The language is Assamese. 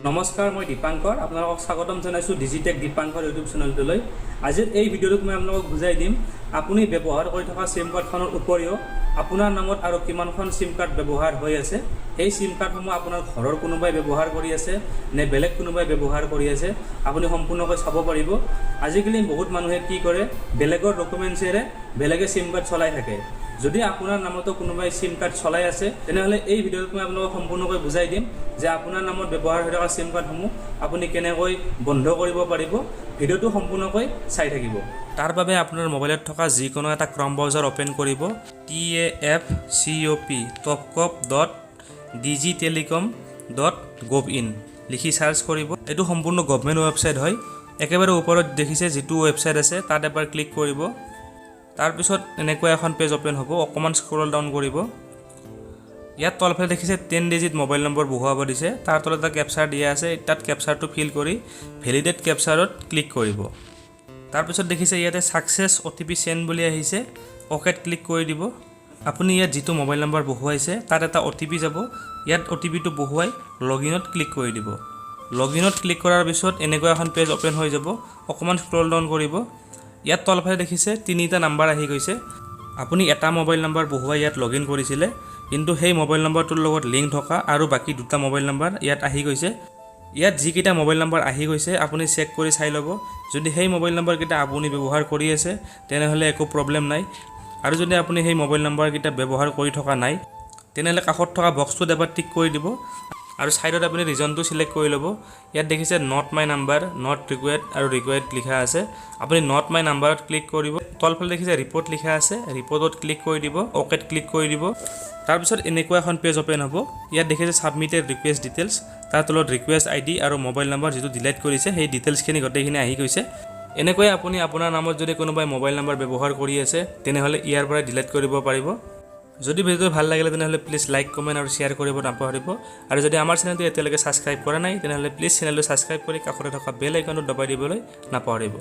নমস্কাৰ, মই দীপাংকৰ, আপোনালোকক স্বাগতম জনাইছোঁ ডিজিটেক দীপাংকৰ ইউটিউব চেনেলটোলৈ। আজিৰ এই ভিডিঅ'টোত মই আপোনালোকক বুজাই দিম, আপুনি ব্যৱহাৰ কৰি থকা চিম কাৰ্ডখনৰ উপৰিও আপোনাৰ নামত আৰু কিমানখন চিম কাৰ্ড ব্যৱহাৰ হৈ আছে, সেই চিম কাৰ্ডসমূহ আপোনাৰ ঘৰৰ কোনোবাই ব্যৱহাৰ কৰি আছে নে বেলেগ কোনোবাই ব্যৱহাৰ কৰি আছে, আপুনি সম্পূৰ্ণকৈ চাব পাৰিব। আজিকালি বহুত মানুহে কি কৰে, বেলেগৰ ডকুমেণ্টছেৰে বেলেগে চিম কাৰ্ড চলাই থাকে। যদি আপোনাৰ নামতো কোনোবাই চিম কাৰ্ড চলাই আছে, তেনেহ'লে এই ভিডিঅ'টোত মই আপোনালোকক সম্পূৰ্ণকৈ বুজাই দিম যে আপোনাৰ নামত ব্যৱহাৰ হৈ থকা চিম কাৰ্ডসমূহ আপুনি কেনেকৈ বন্ধ কৰিব পাৰিব। ভিডিঅ'টো সম্পূৰ্ণকৈ চাই থাকিব। তাৰ বাবে আপোনাৰ মোবাইলত থকা যিকোনো এটা ক্ৰম ব্ৰাউজাৰ অ'পেন কৰিব। TAFCOP, tafcop.dgtelecom.gov in লিখি চাৰ্চ কৰিব। এইটো সম্পূৰ্ণ গভমেণ্ট ৱেবছাইট হয়। একেবাৰে ওপৰত দেখিছে যিটো ৱেবছাইট আছে, তাত এবাৰ ক্লিক কৰিব। তাৰপিছত এনেকুৱা এখন পেজ অ'পেন হ'ব। অকণমান স্ক্ৰল ডাউন কৰিব। ইয়াত তলফালে দেখিছে 10 ডিজিট মোবাইল নম্বৰ বহুৱাব দিছে। তাৰ তলত এটা কেপচাৰ দিয়া আছে। তাত কেপচাৰটো ফিল কৰি ভেলিডেট কেপচাৰত ক্লিক কৰিব। তাৰপিছত দেখিছে ইয়াতে ছাকচেছ অ'টিপি চেণ্ড বুলি আহিছে। অ'কেত ক্লিক কৰি দিব। আপুনি ইয়াত যিটো মোবাইল নম্বৰ বহুৱাইছে, তাত এটা অ'টিপি যাব। ইয়াত অ'টিপিটো বহুৱাই লগ ইনত ক্লিক কৰি দিব। লগ ইনত ক্লিক কৰাৰ পিছত এনেকুৱা এখন পেজ অ'পেন হৈ যাব। অকণমান স্ক্ৰল ডাউন কৰিব। ইয়াত তলফালে দেখিছে তিনিটা নাম্বাৰ আহি গৈছে। আপুনি এটা মোবাইল নাম্বাৰ বহুৱাই ইয়াত লগ ইন কৰিছিলে, কিন্তু সেই মোবাইল নম্বৰটোৰ লগত লিংক থকা আৰু বাকী দুটা মোবাইল নাম্বাৰ ইয়াত আহি গৈছে। ইয়াত যিকেইটা মোবাইল নাম্বাৰ আহি গৈছে, আপুনি চেক কৰি চাই ল'ব। যদি সেই মোবাইল নাম্বাৰকেইটা আপুনি ব্যৱহাৰ কৰি আছে, তেনেহ'লে একো প্ৰব্লেম নাই। আৰু যদি আপুনি সেই মোবাইল নাম্বাৰকেইটা ব্যৱহাৰ কৰি থকা নাই, তেনেহ'লে কাষত থকা বক্সটোত এবাৰ টিক কৰি দিব আৰু ছাইডত আপুনি ৰিজনটো চিলেক্ট কৰি ল'ব। ইয়াত দেখিছে not my number, not required আৰু ৰিকুৱাৰ্ড লিখা আছে। আপুনি not my নাম্বাৰত ক্লিক কৰিব। তলফালে দেখিছে ৰিপৰ্ট লিখা আছে। ৰিপৰ্টত ক্লিক কৰি দিব। অ'কেত ক্লিক কৰি দিব। তাৰপিছত এনেকুৱা এখন পেজ অ'পেন হ'ব। ইয়াত দেখিছে ছাবমিটেড ৰিকুৱেষ্ট ডিটেইলছ, তাৰ তলত ৰিকুৱেষ্ট আইডি আৰু মোবাইল নাম্বাৰ যিটো ডিলিট কৰিছে, সেই ডিটেইলছখিনি গোটেইখিনি আহি গৈছে। এনেকৈয়ে আপুনি আপোনাৰ নামত যদি কোনোবাই মোবাইল নাম্বাৰ ব্যৱহাৰ কৰি আছে, তেনেহ'লে ইয়াৰ পৰাই ডিলিট কৰিব পাৰিব। যদি ভিডিঅ'টো ভাল লাগিলে, তেনেহ'লে প্লিজ লাইক, কমেণ্ট আৰু শ্বেয়াৰ কৰিব নাপাহৰিব। আৰু যদি আমাৰ চেনেলটো এতিয়ালৈকে ছাবস্ক্ৰাইব কৰা নাই, তেনেহ'লে প্লিজ চেনেলটো ছাবস্ক্ৰাইব কৰি কাষতে থকা বেল আইকনটো দবাই দিবলৈ নাপাহৰিব।